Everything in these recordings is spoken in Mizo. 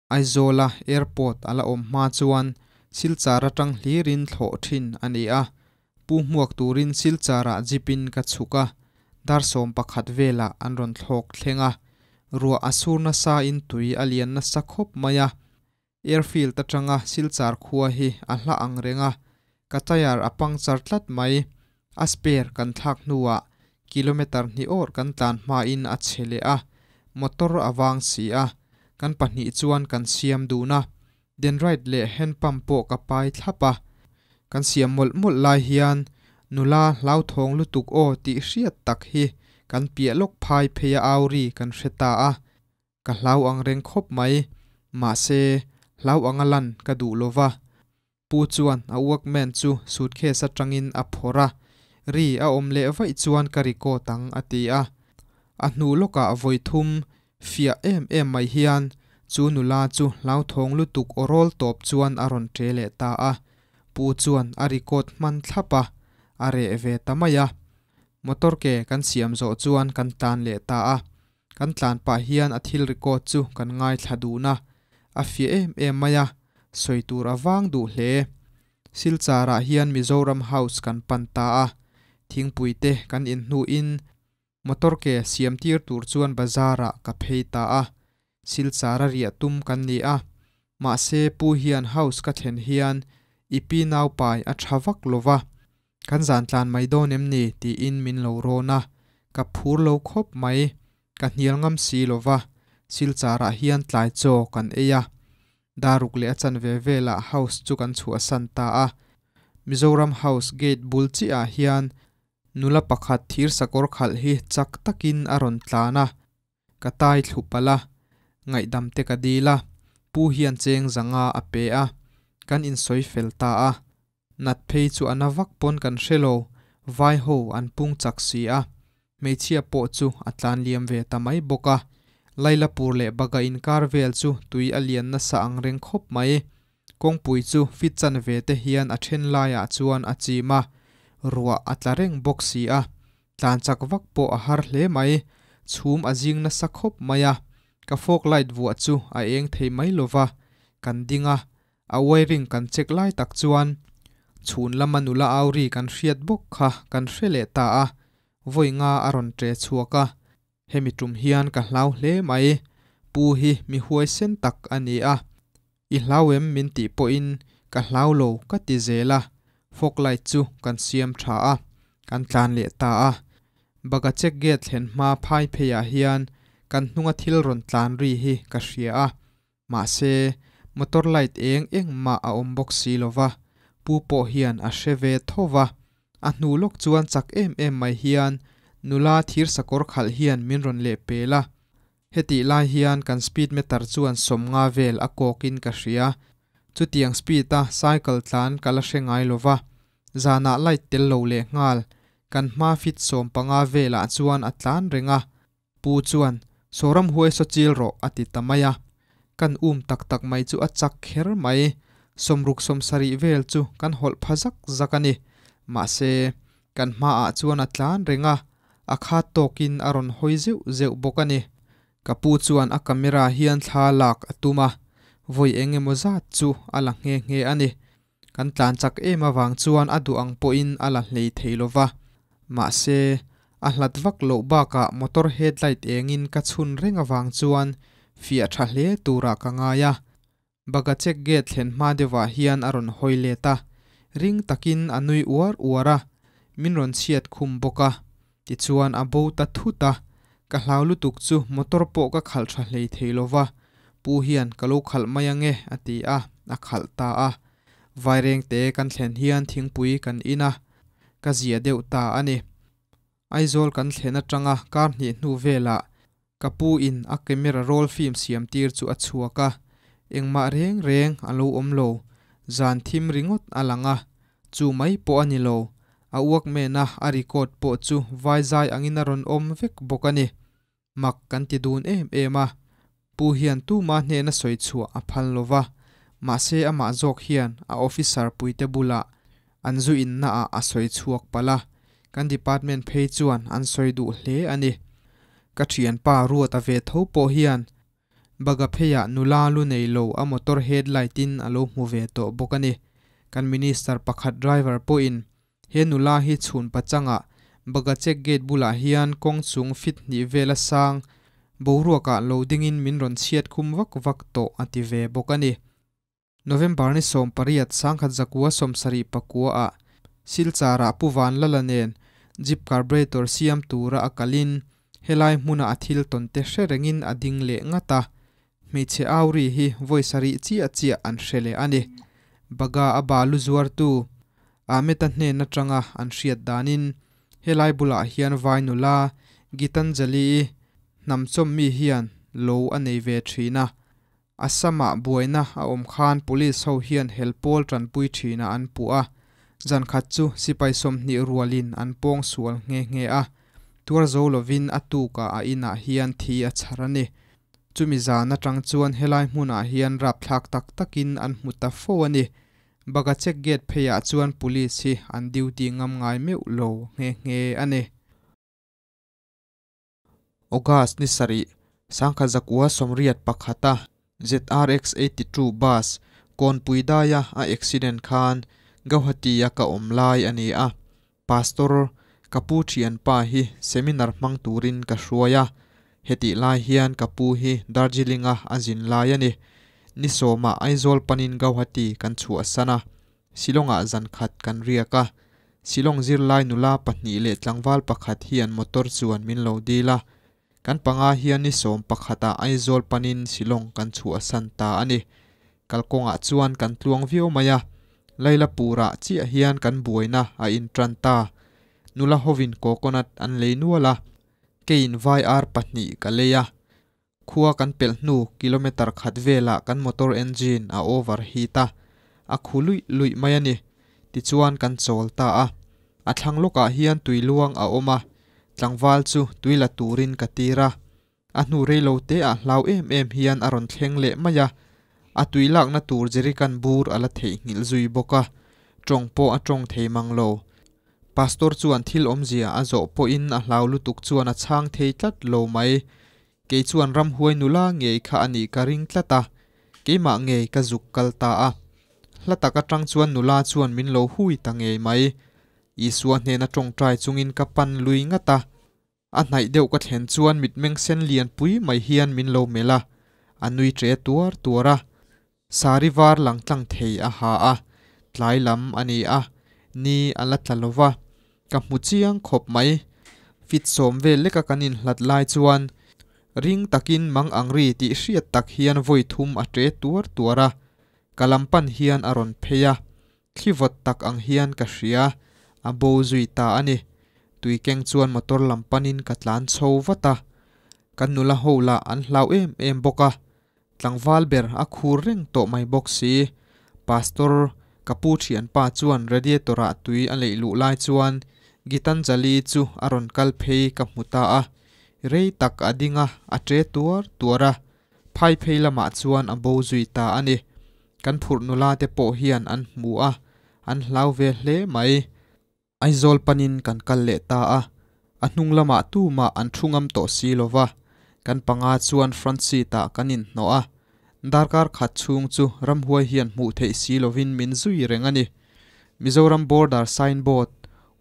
Aizawla airport a la awm hma chuan Silchar atang hlirin thlawh thin a ni a. Pu hmuak turin Silcharah jeep in ka chhuk a, dar 11 velah an rawn thlawk thleng a. Ruah a sur nasa in tui a lian nasa khawp mai a. Airfield atanga Silchar khua hi a hla ang reng a, ka tyre a puncture tlat mai. A spare kan thlak hnuah kilometre hnih awrh kan tlan hmain a chhe leh a, motor a vang si a, kan pahnih chuan kan siam dun a, Denrite leh hand pump pawh ka pai thlap a, kan siam mawlh mawlh lai hian nula hlauthawng lutuk aw tih hriat tak hi kan piah lawk phai phei a au ri kan hre ta a, ka hlau ang reng khawp mai, mahse hlau anga lan ka duh lova. Pu chuan a Walkman chu suitcase atangin a phawrh a, ri a awm leh vaih chuan ka record ang a ti a. A hnu lawkah vawi thum fiah em em mai hian chu nula chu hlauthawng lutuk aw rawl tawp chuan a rawn ṭe leh ta a. Pu chuan a record hman thlap a, a reh ve ta mai a. Motor ke kan siam zawh chuan kan tlan leh ta a. Kan tlan pah hian a thil record chu kan ngaithla dun a, a fiah em em mai a, sawi tur a vang duh hle. Silchar ah hian Mizoram House kan pan ta a, thingpui te kan in hnuin motor ke siam tir tur chuan bazar ah ka phei ta a, Silchar a riah tum kan ni a, mahse pu hian house ka thlen hian i pi naupai a tha vak lova, Kan zan tlan mai dawn em ni? tiin min lo rawn a, ka phur lo khawp mai. Ka hnial ngam si lo va, Silchar-ah hian tlai chaw kan ei a. Daruk leh a chanve velah house chu kan chhuahsan ta a. Mizoram House gate bul chiahah hian nula pakhat thir sakawr khalh hi chak takin a rawn tlan a. Ka tai thlu palh a, ngaihdam te ka dil a, pu hian cheng zanga a pe a, kan insawi fel ta a. Nat phei chu a na vak pawn kan hre lo, vai ho an pung chak si a, hmeichhia pawh chu a tlan liam ve ta mai bawk a. Lailapur leh Baga inkar vel chu tui a lian nasa ang reng khawp mai. Kawngpui chu fit chan ve te hian a then laiah chuan a chim a, ruah a tla reng bawk si a, tlan chak vak pawh a har hle mai. Chhum a zing nasa khawp mai a, ka fog light vuah chu a eng thei mai lova, kan ding a, A wiring kan check lai tak chuan chhun lama nula au ri kan hriat bawk kha kan hre leh ta a, vawi nga a rawn ṭe chhuak a. Hemi tum hian ka hlau hle mai, pu hi mi huaisen tak a ni a, i hlau em min tih pawhin ka hlau lo ka ti zel a, fog light chu kan siam tha a, kan tlan leh ta a. Baga check gate thlen hma phai pheiah hian kan hnunga thil rawn tlan ri hi ka hria a, Mahse, motor light eng eng mah a awm bawk si lo va, pu pawh hian a hre ve tho va. A hnu lawk chuan chak em em mai hian nula thir sakawr khalh hian min rawn leh pel a. Hetih lai hian kan speed meter chuan 50 vel a kawkin ka hria. Chutiang speed a cycle tlan ka la hre ngai lo va, zanah light tel lo leh nghal kan hma fit 15 velah chuan a tlan reng a. Pu chuan, Sawram huai saw chil rawh, a ti ta mai a. Kan um tak tak mai chu a chak kher mai. 60 70 vel chu kan hawlh pha zak zak a ni. Mahse, kan hmaah chuan a tlan reng a, a khat tawkin a rawn hawi zeuh zeuh bawk a ni. Ka pu chuan a camera hian thla lak a tum a, vawi eng emaw zat chu a la nghe nghe a ni. Kan tlan chak em avang chuan a duh ang pawhin a la hlei thei lo va. Mahse, a hlat vak loh bakah motor headlight engin ka chhun reng avang chuan fiah tha hle turah ka ngai a. Bagachek gate thlen hma deuhah hian a rawn hawi let a, ring takin a nui uar uar a, min rawn chhiat khum bawk a. Tichuan a bo ta thut a, ka hlau lutuk chu motor pawh ka khalh tha hlei thei lo va, pu hian ka lo khalh mai ange a ti a, a khalh ta a. Vairengte kan thlen hian thingpui kan in a, ka zia deuh ta a ni. Aizawl kan thlen atanga kar hnih hnu velah ka pu in a camera roll film siam tir chu a chhuak a, engmah reng reng a lo awm lo, zan thim ringawt a lang a, chu mai pawh a ni lo, a walkman a a record pawh chu vai zai angin a rawn awm vek bawk a ni. Mak kan ti dun em em a, pu hian tuma hnena sawi chhuah a phal lo va, mahse amah zawk hian a officer puite bulah an zu inna ah a sawi chhuak palh a, kan department phei chuan an sawi duh hle a ni. Ka thianpa Ruata ve tho pawh hian Baga pheiah nula lu nei lo a motor headlight in a lo hmu ve tawh bawk a ni. Kan minister pakhat driver pawhin he nula hi chhun pachangah Baga check gate bulah hian kawng chung fit hnih vela sang boruakah lo dingin min rawn chhiat khum vak vak tawh a ti ve bawk a ni. November ni 18 1974 ah Silchar ah Pu Vanlala nen Jeep carburetor siam tura a kalin helai hmuna a thil tawn te hre rengin a ding leh ngat a, hmeichhe au ri hi vawi sarih chiah chiah an hre leh a ni. Baga a balu zuartu Ahmed-a hnen atanga an hriat danin helai bulah hian vai nula Gitanjali-i hnam chawm mi hian lo a nei ve thin a. Assam-ah buaina a awm khan police ho hian hel pawl tanpui thinah an puh a, zan khat chu sipai 20 rualin an pawng sual nghe nghe a, tuar zo lovin a tukah a inah hian thi a chhar a ni. Chumi zan atang chuan helai hmunah hian rapthlak tak takin an hmu ta fo a ni. Baga check gate pheiah chuan police hi an duty ngam ngai meuh lo nghe nghe a ni. August ni sarih, 1981-a ZRX 82 bus Kawnpui daia a accident khan Gauhati-a ka awm lai a ni a. Pastor, ka pu thianpa hi seminar hmang turin ka hruai a. Hetih lai hian ka pu hi Darjeeling-a a zin lai a ni. Ni sawmah Aizawl panin Gauhati kan chhuahsan a, Shillong-ah zan khat kan riak a. Shillong zirlai nula pahnih leh tlangval pakhat hian motor chuan min lo dil a. Kan panga hian ni sawm pakhatah Aizawl panin Shillong kan chhuahsan ta a ni. Kalkawngah chuan kan tluang viau mai a, Lailapurah chiah hian kan buaina a intan ta. Nula hovin coconut an lei nual a, keiin vai ar pahnih ka lei a. Khua kan pelh hnu kilometer khat velah kan motor engine a over heat a, a khu luih luih mai a ni. Tichuan kan chawl ta a, a thlang lawkah hian tui luang a awm a, tlangval chu tui la turin ka tir a. A hnu rei lo te ah hlau em em hian a rawn thleng leh mai a, a tui lakna tur jerrycan bur a la theihnghilh zui bawk a, tawng pawh a tawng thei mang lo. Pastor chuan thil awmzia a zawh pawhin a hlau lutuk chuan a chhang thei tlat lo mai. Kei chuan ramhuai nula ngei kha a nih ka ring tlat a, keimah ngei ka zuk kal ta a. Hla tak atang chuan nula chuan min lo hui ta ngei mai. Isua hnena tawngtai chungin ka pan lui ngat a. A hnaih deuh ka thlen chuan mitmeng sen lian pui mai hian min lo melh a, a nui tre tuar tuar a. Sari var lang tlang thei a ha a, tlai lam a ni a, ni a la tla lo va, ka hmu chiang khawp mai. Fit sawm vel leka kan inhlat lai chuan ring takin mang ang ri tih hriat tak hian vawi thum a tre tuar tuar a, ka lam pan hian a rawn phei a, thli vawt tak ang hian ka hria, a bo zui ta a ni. Tui keng chuan motor lam panin ka tlan chho vat a, kan nula ho lah an hlau em em bawk a, Tlangval ber a khur reng tawh mai bawk si. Pastor, ka pu thianpa chuan radiator ah tui a leih luh lai chuan Gitanjali chu a rawn kal phei ka hmu ta a. Rei tak a ding a, a tre tuar tuar a. Phai phei lamah chuan a bo zui ta a ni. Kan phurh nula te pawh hian an hmu a, an hlau ve hle mai. Aizawl panin kan kal leh ta a, a hnung lamah tumah an thu ngam tawh si lo va, kan panga chuan front seat ah kan inhnawh a, darkar khat chhung chu ramhuai hian hmuh theih si lovin min zui reng a ni. Mizoram Border Sign Board,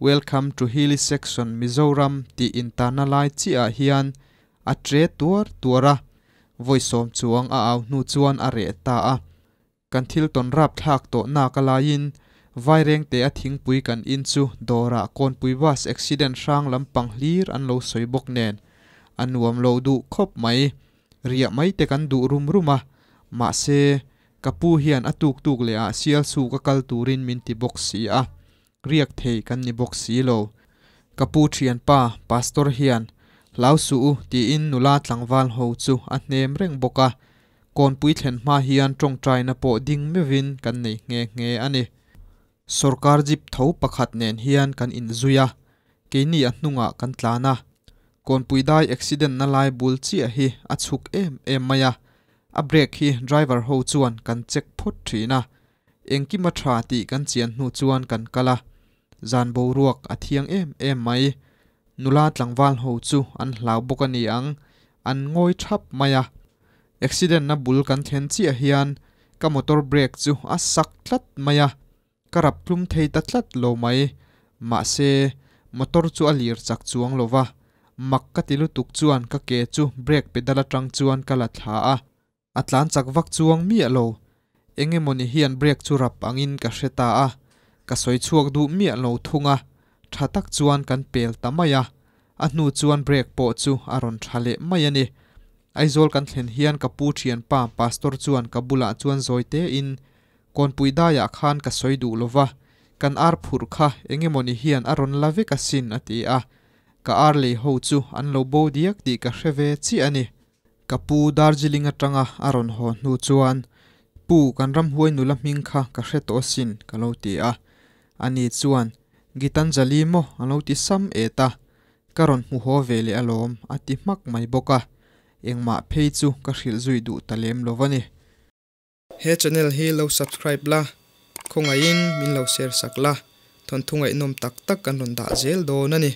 Welcome to Hilly Section Mizoram tih intarna lai chiah ah hian a tre tuar tuar a, vawi sawm chuang a au hnu chuan a reh ta a. Kan thil tawn rap thlak tawh nak a laiin Vairengte a thingpui kan in chu dawrah kawnpui bus accident hrang lampang hlir an lo sawi bawk nen a nuam lo duh khawp mai. Riah mai te kan duh rum rum a, mahse ka pu hian a tuk tuk leh ah Sialsuk a kal turin min ti bawk si a, riak thei kan ni bawk si lo. Ka pu thianpa Pastor hian hlau suh u tiin nula tlangval ho chu a hnem reng bawk a, Kawnpui thlen hma hian tawngtaina pawh ding meuhin kan nei nghe nghe a ni. Sorkar jeep tho pakhat nen hian kan inzui a, keini a hnungah kan tlan a. Kawnpui dai accident na lai bul chiah hi a chhuk em em mai a, a brake hi driver ho chuan kan check phawt thin a, engkim a tha tih kan chian hnu chuan kan kal a, zan boruak a thiang em em mai. Nula tlangval ho chu an hlau bawk a ni ang, an ngawi thap mai a. Accident na bul kan thlen chiah hian ka motor brake chu a sak tlat mai a, ka rap tlum thei ta tlat lo mai. Mahse, motor chu a lir chak chuang lo va, mak ka ti lutuk chuan ka ke chu brake pedal atang chuan ka la thla a, a tlan chak vak chuang miah lo. Eng emawni hian brake chu rap angin ka hre ta a, ka sawi chhuak duh miah lo thung a, tha tak chuan kan pel ta mai a, a hnu chuan brake pawh chu a rawn tha leh mai a ni. Aizawl kan thlen hian ka pu thianpa Pastor chuan ka bulah chuan zawi tein, Kawnpui daiah khan ka sawi duh lo va, kan ar phurh kha eng emawni hian a rawn la vek asin a ti a, ka ar lei ho chu an lo bo diak tih ka hre ve chiah a ni. Ka pu Darjeeling atanga a rawn haw hnu chuan, Pu, kan ramhuai nula hming kha ka hre tawh asin, ka lo ti a. Ani chuan, Gitanjali maw a lo ti sam et a, ka rawn hmu haw ve leh alawm, a ti hmak mai bawk a. Engmah phei chu ka hrilh zui duh ta lem lo va ni. He channel hi lo subscribe la, khawngaihin min lo share sak la, thawnthu ngaihnawm tak tak kan rawn dah zel dawn a ni.